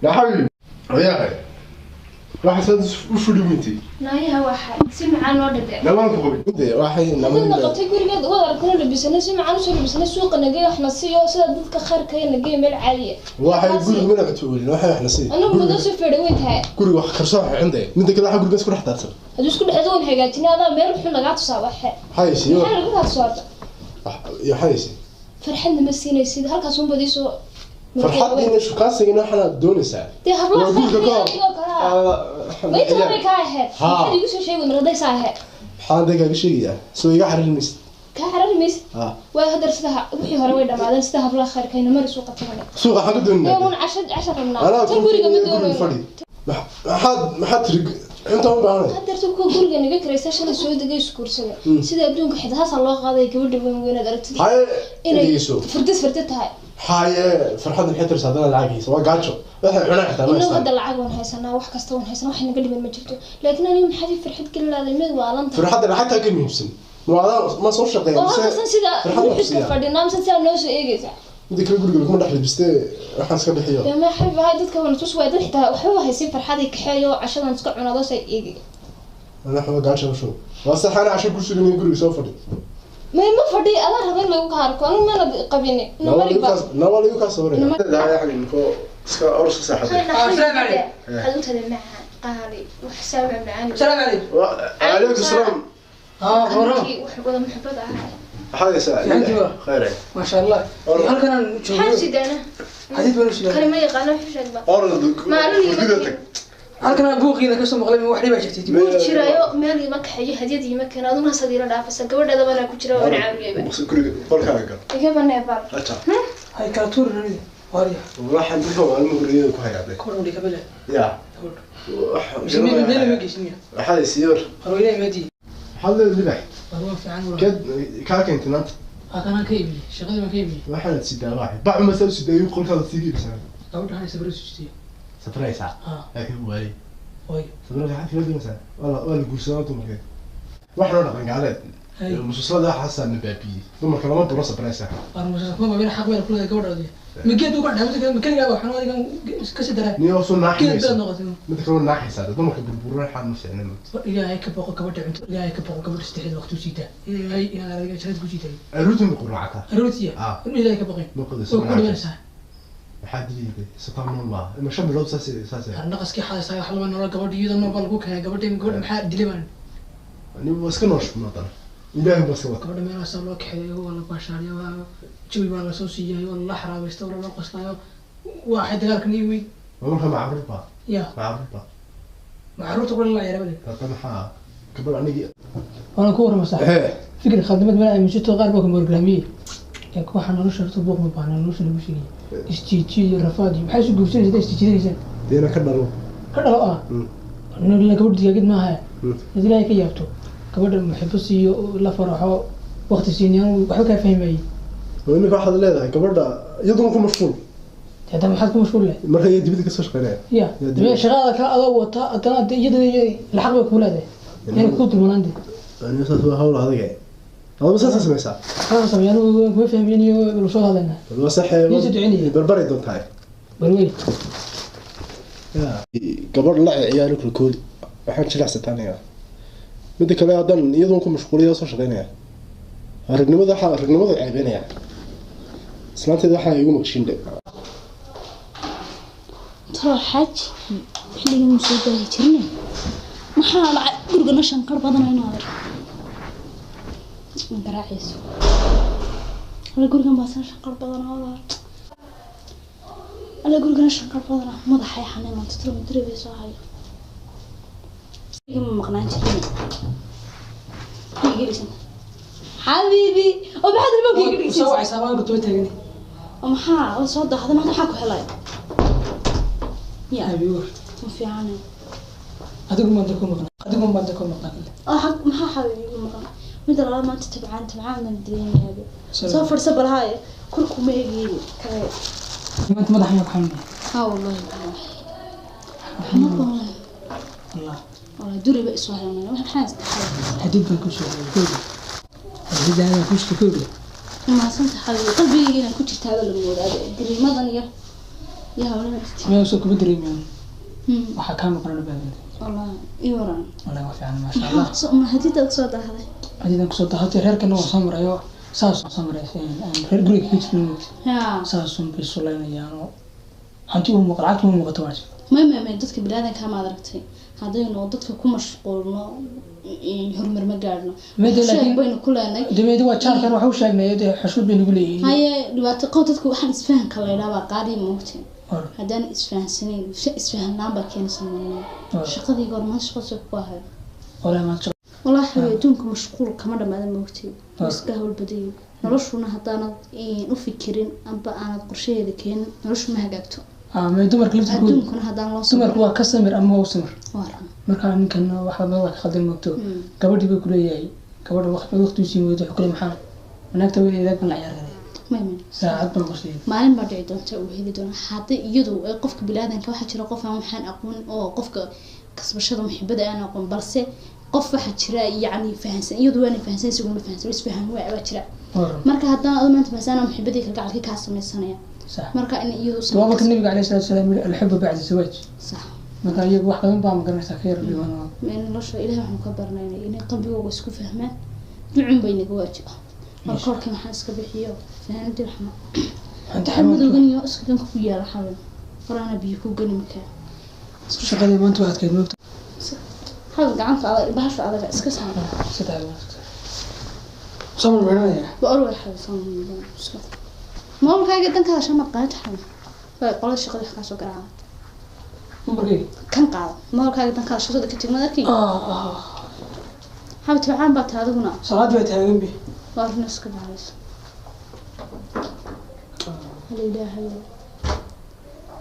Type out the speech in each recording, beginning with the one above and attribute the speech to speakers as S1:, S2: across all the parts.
S1: يا حبيبي وياي راح u fudhi.
S2: Naayaha waxay si macaan noo dhadhe.
S1: Nawaan ku qabin de waxay
S2: Dadna qabtay gurigeed wada arkana labisanay, si macaan usoo labisanay, suuqa nagey, waxna siiyo sida dadka khayrka nagey meel caadiya.
S1: Waxay guriga mana cunto waxay waxna sii.
S2: Anigu muddo soo fadhi weyn tahay.
S1: Guriga wax karso wax cunde, midda kale waxa guriga isku dhex daadsan.
S2: Hadduu isku dhex doon hagaajinay, adaa meel wuxuu nagaa tusaa waxe.
S1: Haysi.
S2: Maxaa lagu kaa tusaa?
S1: Iyo haysi.
S2: Farxadna ma siinaysid, halkaas unbaad iisoo
S1: farxad ina shukaansigina waxaanaad doonaysaa.
S2: Dee hablaha
S1: Waa guriga ka hor.
S2: Khayrka kale ma inta hore kaa ahayd. Maxaad iigu soo sheegi mar hadday saa ahayd?
S1: Maxaan dee kaaga sheegayaa? Soo iga xariir maysid.
S2: Kaa xarari maysid.
S1: Ha.
S2: Waa hadar sida wixii hore way dhamaadeen, sida hablaha khayrka ina mari suuqa tagana.
S1: Suuqa xagga doonina.
S2: Dee mun casha casha rabnaa.
S1: Anaa
S2: Tan guriga ma
S1: guriga
S2: doonayo.
S1: Fadhi, maxaad tiri? Inta u baahanay.
S2: Hadeerta kuwa guriga naga karaysa shalay soo degay iskuursada, sida adduunka xitaa haasaa loo qaaday gabadha weyn weynaad aragtid
S1: haye
S2: inay
S1: dhegeyso.
S2: Fardid fardid tahay.
S1: Haye, farxadda maxay tirsa haddana lacag haysa? Waa gaajo, waxay cunaan xitaa ma
S2: Inagu
S1: haystaan.
S2: Hadda lacag waan haysanaa, wax kasta waan haysanaa, wax naga dhiman ma jirto, laakiin aniga maxaad ii farxad gelin lahday mid waalan tahay?
S1: Farxadda lacagtaa ka muhiimsan. Ma ma soo shaqeeya?
S2: Oo halkasan sida
S1: farxad
S2: ruuxiska
S1: nafsiya.
S2: Fadhinaa mise sidaa noo soo eegaysaa?
S1: Midda kale guriga laguma dhex labistee, waxaan iska bixiyo.
S2: Dee ma xabib ahay, dadka wana tus waay, dad xitaa waxbaba haysin, farxadii kaxeeyo, cashadan iska cunado say eegaya.
S1: Ana waxba gaajo ushow waa sax, ana casho ku sugan in guriga soo fadhi.
S2: Ma fadhi, adaa raba in lagu kaarko, anigu mana qabini namariba.
S1: Nawaa lagu kaa sawiraya ko iska orska saaxada.
S3: Assalaamu calaykum.
S2: Xaduutada macaan qaali wax saama macaan.
S3: السلام عليكم.
S1: Calaykum salaam.
S3: اه ورا.
S2: Ninkii wax wada maxabad ahaa.
S1: Maxaad haysaa?
S3: Fiicantii waa.
S1: Khayr.
S3: ما شاء الله.
S1: Orod.
S3: هل كان
S2: maxaan sidaana?
S3: حديث ولا شيء.
S2: Kani ma yaqaano wax sheegba.
S1: Orod.
S2: Maalin iyo
S1: gudaha tag.
S3: هل كان بوقينا كسو مقلب wax dhiba jirtay.
S2: Wuu jiraayo, meel ima kaxeeyo, hadiyad ima keeno, aduna sadiira dhaafaysa, gabadheeda banaa ku jira, waan caawiyayba.
S1: Guriga qolkaaga gal.
S2: Iga banee bal.
S1: Aja.
S3: Hay kala tuur nida wariya.
S1: Waxaan dadka maalmo guriyada ku hayaade.
S3: Kor u dhigabale.
S1: Ya.
S3: Meel meel ma geysniya.
S1: Waxaad haysiyor.
S3: Qaro ilaahay maadi.
S1: Maxaad leedahay libax?
S3: Waa fiican walaal.
S1: Keed kaa keentay maanta?
S3: Halkan aan ka iibiyey, shaqadii baan ka iibiyey.
S1: Waxaanad sidaa waaxay bac uma saa sidaa qolkaada sii iibsanaa.
S3: Gabadha waxay sabir sujtay.
S1: Safraysaa?
S3: Ha.
S1: Laakiin waayey.
S3: Way.
S1: Safraysa waxaad kala doonaysaa waa la guursadaa dumarkeed, wax noo dhaqan gaaleed.
S3: Hay.
S1: Mususlada waxaasaa na baabiyey, dumarka lama buro safraysa.
S3: War musa kuma babina, xaq weyn ku leeyahay gabadha. Ma geed uga dhaamay ma kaligaa waxaan adiga iska sii daraa.
S1: Niyo soo
S3: Geed
S1: naaxinaysa.
S3: baad noqotay.
S1: Midda kaloo naaxaysaa dumarka burburan xaan ma fiicna.
S3: Ilaahay ka boqo gabadha cunto, ilaahay ka boqo gabadha saddexdeed waqti u siitaa, ilaahay inaad adiga jannada ku siitay.
S1: Aruurtan ma quraacata?
S3: Aroortiya.
S1: Ah.
S3: In ilaahay ka boqin.
S1: Ma qodayso.
S3: Waa ku dhimanaysaa.
S1: Maxaa diiday? Sataan nool maaha ima 5 bilood saas saas.
S3: Naqaskii xadaysaa wax laba nolol gabadha iyadoo nool baa lagu keenay gabadha gabadha maxaa dilay baan.
S1: Ni waa iska noosh maadana, ilaahay baa iska wata.
S3: Gabadha meelahaasaa loo kaxeeyo, waa la baashaariyo, waa jawi baa lasoo siiyayo, waa lala xaraabaysta, waa lala qoslaayo, waa waxay dagaalkan ii weyn.
S1: Waa marka macruur baa.
S3: Ya.
S1: Macruur baa.
S3: Ma carruurta kula la ciyaara bale.
S1: Hadda maxaa gabadh anigii
S3: Waana ku warama sax.
S1: Hee.
S3: Fikir khaldamad mana aaminsato, qaar baa ku morgraamiyey, laakiin waxaa nolosha horta buuq ma baahna, nolosha lagu sheegaya isjiiji iyo rafaad iyo maxay isu guursanaysaa isjiijidanaysaa.
S1: Deena ka dhalo.
S3: Ka dhalo ah. Nin gabadh digaagid maaha. Had ilaahay ka yaabto gabadha muxibo siiyo, la faraxo, waqti siinayaan, waxba kaa fahmayay.
S1: Oo iminka waxaad leedahay gabadha iyaduna ku mashquul.
S3: Hadda maxaad ku mashquul leh?
S1: Marka iyo dibida kasoo shaqeynaya.
S3: Ya.
S1: Ya,
S3: dee shaqada kale adoo wata haddana dee iyada lacag bay kuu leedahay inay kuu dulmanaan dee.
S1: Aniga saas waa hawl adag, adaba saasa samaysaa.
S3: Saas sameeyaan anigu kuma fahmayn iyo wala soo hadlaynaa.
S1: Bal waa saxee.
S3: Ii soo duceynaya.
S1: Barbaray doontahay.
S3: Balwey.
S1: Ya gabadh la ciyaari kulkooli waxaan jilicsataa aniga. Midda kale haddaan iyadoon ku mashquuliya soo shaqeynaya, ragnimada waxaa ragnimadu ceebeynaya, islaanteeda waxaa igu maqshiin dhe.
S4: Talo xaaji xilligan uu soo daahi jirne, maxaa dhacay? Gurigana shanqar badan inaad garaacayso. Alla gurigan baa san shanqar badan walaal, alla gurigana shanqar badan, madaxay xanuun maanta. Talo madri bay soo hayo, ma maqnaan jirin. Igelisan xabiibi oo maxaad ilmaha iga
S3: Soo
S4: dhigaysaa?
S3: wacaysaa baan ku tuba taagan.
S4: Oo maxaa la soo daahday maanta? Maxaa ku helay ya?
S3: Abi war.
S4: Ma fiicane.
S3: Adigu maanta ku maqnaa, adigu maanta ku maqnaa.
S4: Oo xag maxaa xabiibi igu maqan? Midda labaad maanta tabcaan tabcaan baan dareemayaa. Soo fadhiso balhaaye, korkuma eegayey kale.
S3: Maanta madaxa ayaa ku xanuunaya.
S4: Ha wallahi, ma wallahi.
S3: Allah.
S4: Wallahi duriba isoo helnay, wax maxaa istaxay?
S3: Xadiid baan ku soo helay kowdii, xadiid aan ku soo kowdii.
S4: Mahadsan tahay, qalbigayga inay ku jirtaaba lagu wadaado dariimadan yar. Yaa hawlaha.
S3: Meel soo kuma dareemayaan. Waxaa kaa maqan baa.
S4: Wallah, ii waran.
S3: Wallahi waa fiican, maasha Allah.
S4: Ma hadidaad soo dahday?
S3: Hadidan kusoo dahatay reerkana waa soo marayo. Saas soo maray reer guriga ka jirnay. Saas un bay sulaynayaan oo hanti u muuqato, lacagta u muuqato waa.
S4: May dadka biniaadanka ma aragtay. Haddaynu dadka ku mashquulno horumar ma gaadhno. Sheeg baynu ku leenay.
S3: Dameedi waa jaarkan waxa u sheegnay dee xushmad bay nagu leeyihiin.
S4: Haye dhibaato qow dadku waxaan isfahanka la yidhaha baa qaali moogtay. Haddaan isfahansanayn isfahan la'aan baa keenaysa marnaa. Shaqadii goor maanta shaqo soo ku ahayd.
S3: Walahi maanta
S4: Wallaahi xabiibi adduunka mashquul kama dhamaada moogtay. Iska hawl badayo. Noloshuna haddaanad u fikirin amba aanad qorshaheeda keenin noloshu ma hagaagto.
S3: May dumarka laftirkooda.
S4: Adduunkuna haddaan loo
S3: dumarku waa ka samir ama waa u samir.
S4: Waa run.
S3: Marka ninkan waxa meel ka khaldan moogto. Gabadhii buu ku leeyahay gabadha waqti u siin weydo wuxuu ku leeyahay maxaa wanaagta weyn ee baan la ciyaar.
S4: May may.
S3: Saacad baan qoslayay.
S4: Maalin baa dhici doonta uu heli doono. Haddii iyadu ay qofka biniaadanka waxaa jira qof aan waxaan aqoon oo qofka kasbashada muxibbada aan aqoon balse qof waxa jira yacni fahansan iyadu waana fahansan isaguna ma fahansan isfahan waa jira. Marka haddaan adu maanta fahansan muxibbadii kalgacalkii kaa samaysanaya.
S3: Sax.
S4: Marka in iyadu
S3: waaba ka nabiga calayhi salaatu wasalaam yiri alxubbu bacda zawaaj.
S4: Sax.
S3: Marka iyagu wax badan baa ma garanaysaa ka yar dhiman.
S4: Nolosha Ilaahay waxaan ka barnaynay inay qalbigooga isku fahmaan ducun bay naga waajib ah. Marka korkii maxaan iska bixiyo fahanadii waxma. Madowgan iyo iska ganka ku yaala xabin. Qoraana biyo ku gani markaa.
S3: Shaqadii maanta waa adkayd moogta.
S4: Xabin gacanta adag bahasha adag iska saar.
S3: Saddex maanta. Samar meelanaya.
S4: Waa orway xabin samar. Mobilkaaga danka hadasha ma qaad xabin. Waa qolada shaqada ka soo garaacay.
S3: Mobilkayga
S4: kan qaado. Mobilkaaga danka hadasha soo ka tagmad arkay. Xabin tabcaan baa tahay adiguna.
S3: Salaad bay taagan bi.
S4: Waa run iska baxayso. Hal ilaahay.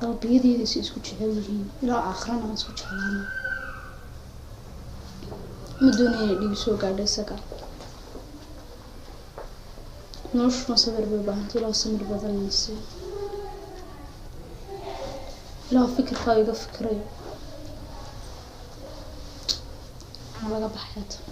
S4: Qalbiyadeyda si isku jecel yihiin ilaa aakhirana aan isku jeclaano. Ma doonayo inay dhiig soo gaadho isaga. Noloshuna sabir bay u baahantay ilaa samir badan nasiib. Ilaa fikirkaa iga fikirayo. Waxaa laga baxayaa tan.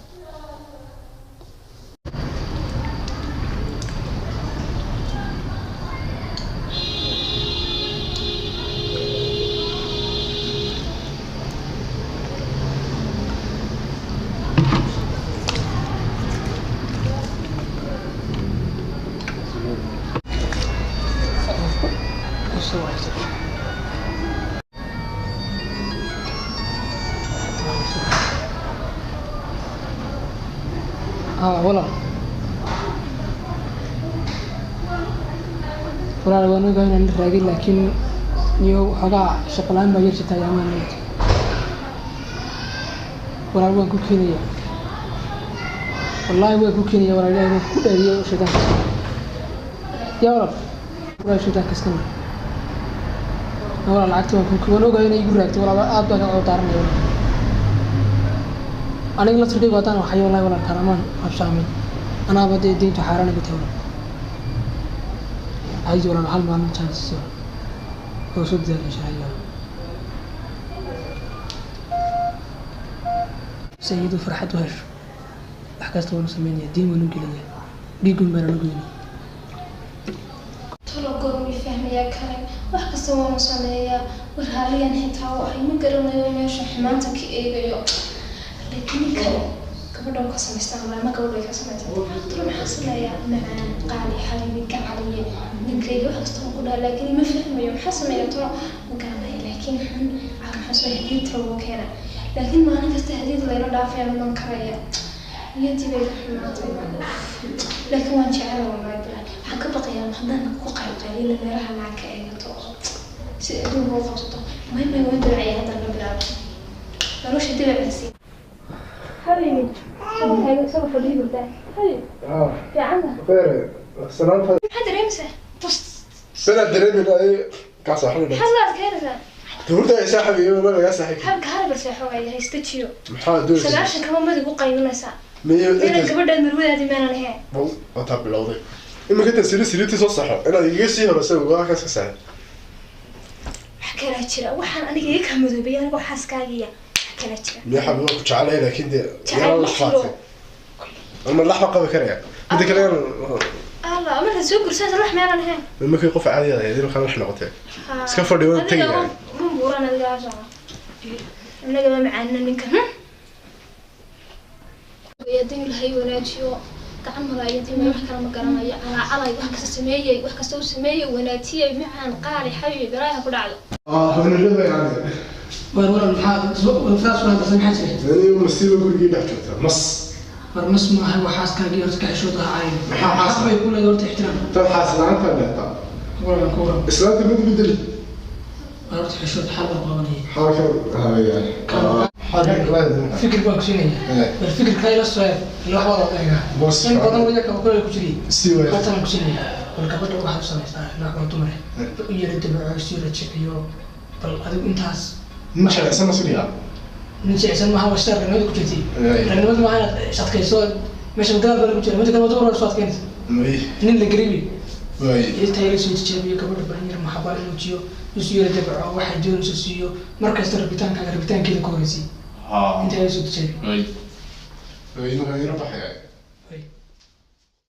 S3: Walaal. Walaal waan ogahay inaan la raagay laakiin niyo waxoogaa shaqo la'aan baa yar jirta ayaamaan maanta. Walaal waan ku keenayaa. Wallaahi waan ku keenayaa walaal Ilaahay waan ku dhaariyay shaydaanka iska mar. Yaa walaal. Walaal shaydaanka iska mar. Walaal lacagta waan ku waan ogahay inay igu raagtay walaal aad baan ka daaranaya walaal. Aniga laftirkaygu haddaan waxayo wallaahi walaal kalamaan habshaamay. Anaaba dee diintu xaaraan igu tahay walaal. Haye walaal hal maalin chance sii walaal. Oo soo dadaal insha Allah. Si iyadu farxad u hesho. Wax kasta waanu samaynayaa, diin waanu gelinayaa, dhiigun baana nu geynaya.
S2: Tolo goormii fahmayaa kale wax kasta waanu sameeyaa war haaliyan xitaa waxay ma garanayo meesha xumaanta ka eegayo. Laakiin ninkan gabadha ka samaystaan ama gabadha ka samaystaan tolo maxaa sameeyaa macaan qaali xabiibi gacaliye ninkayga wax kasta waan ku dhaha laakiin ma fahmayo maxaa sameeyaa tolo ma garanayo laakiin xun maxaa sameeyaa hadiyad tolo wuu keena laakiin maalin kasta hadiyad layla dhaafaya ma karaya niyadii bay ka xumaatay laakiin waan jecelahay wallahi bilahi waxaan ka baqayaa haddaan ku qaybqaylina meelaha lacag ka eegato si adduunka u qabsato muhiim ay waan ducaya haddaan la bilaabo nolosha dibaciisi حبيبي سوف فضيل ده حبيبي في عندها
S1: خير سلام
S2: maxaa dareemaysaa
S1: سنة دريمي لا إيه كاسة حلوة
S2: maxaad la adkeynaysaa
S1: تقول يا صاحبي إيه والله يا صاحبي
S2: xabka hal barseexo ay haystajiyo
S1: maxaa doonaysaa
S2: sagaashan kama mad igu qaylinaysaa
S1: miyo
S2: meelan gabadhaad marwadaadii meelan ahayn
S1: wataa bilowday iminka inta siri siriirtii soo saxo inaad igaga sii horeysa waa kaas ka saxay
S2: wax kalaa jira waxaan aniga iga kaa madoobay anigoo xaaskaagiya wax kalaa jira
S1: miyo xabiib waan ku jecelahay laakiin dee
S2: Jacayl
S1: yaraan
S2: ma
S1: lax
S2: jiro.
S1: qaatay ama lax baa qabi karaya midda kale
S2: alla Markaad soo guursanaysa wax meelan ahayn.
S1: Markay qof caadi ahayd markaa wax noqotay. Iska fadhi waan
S2: Adiga
S1: tegayaa.
S2: Ma buuran adiga cashaqa. Annaga ma macaanina ninkan. Haddii Ilaahay wanaajiyo gacan malaayadii wax kale ma garanayo, calaacalay wax kasta sameeyey, wax kasta uu sameeyey wanaajiyey, macaan qaali xabibi balaaha ku dhacdo.
S1: Haweeneyda yani.
S3: War walaal, maxaa saas u hadlaysa? Maxaa jira?
S1: Ani masiiba gurigii dhex joogta mas.
S3: War mas maaha, waa xaaskaagii, horta ka xishood ha caayin.
S1: Maxaa xaas?
S3: Xaq bay ku leedahay, horta ixtiraam.
S1: Tan xaas la'aanta dheerta.
S3: Walaal aan ku waran.
S1: Islaanta mid bedeli.
S3: War horta xishood, xal baan qabanaya.
S1: Xaalkan haweeyaan. Xaalkan kala.
S3: Fikir baan ku siinaya. Bal fikirka ila soo eeg, ila wax wada eegaa.
S1: Boos.
S3: In badan waya kaba kale ku jiray.
S1: Si way.
S3: Halkan ku siinaya. Bal gabadha waxaad u samaysaa ilaa waa dumar u yara dabeeco, isu yara jiciyo. Bal adigu intaas.
S1: Ma shalaysan mas'uuliya.
S3: Nin jecsan maaha, waa sida ragnimada ku jirtay. Ragnimada maaha inaad is adkayso, meesha dagaal baa lagu jira. Midda kale waa dumar, waa isu adkaynaysa.
S1: May.
S3: Nin la garibi.
S1: Way.
S3: Inta yara soo tijaabiyo gabadha, bal in yar maxabaa inuu jiyo, isu yara dabeeco, waxay doonayso siiyo, markasta rabitaankaaga rabitaankeeda ka horreysay.
S1: Ha.
S3: Inta yara soo tijaabiyo.
S1: Way. Way inuu yara baxaya.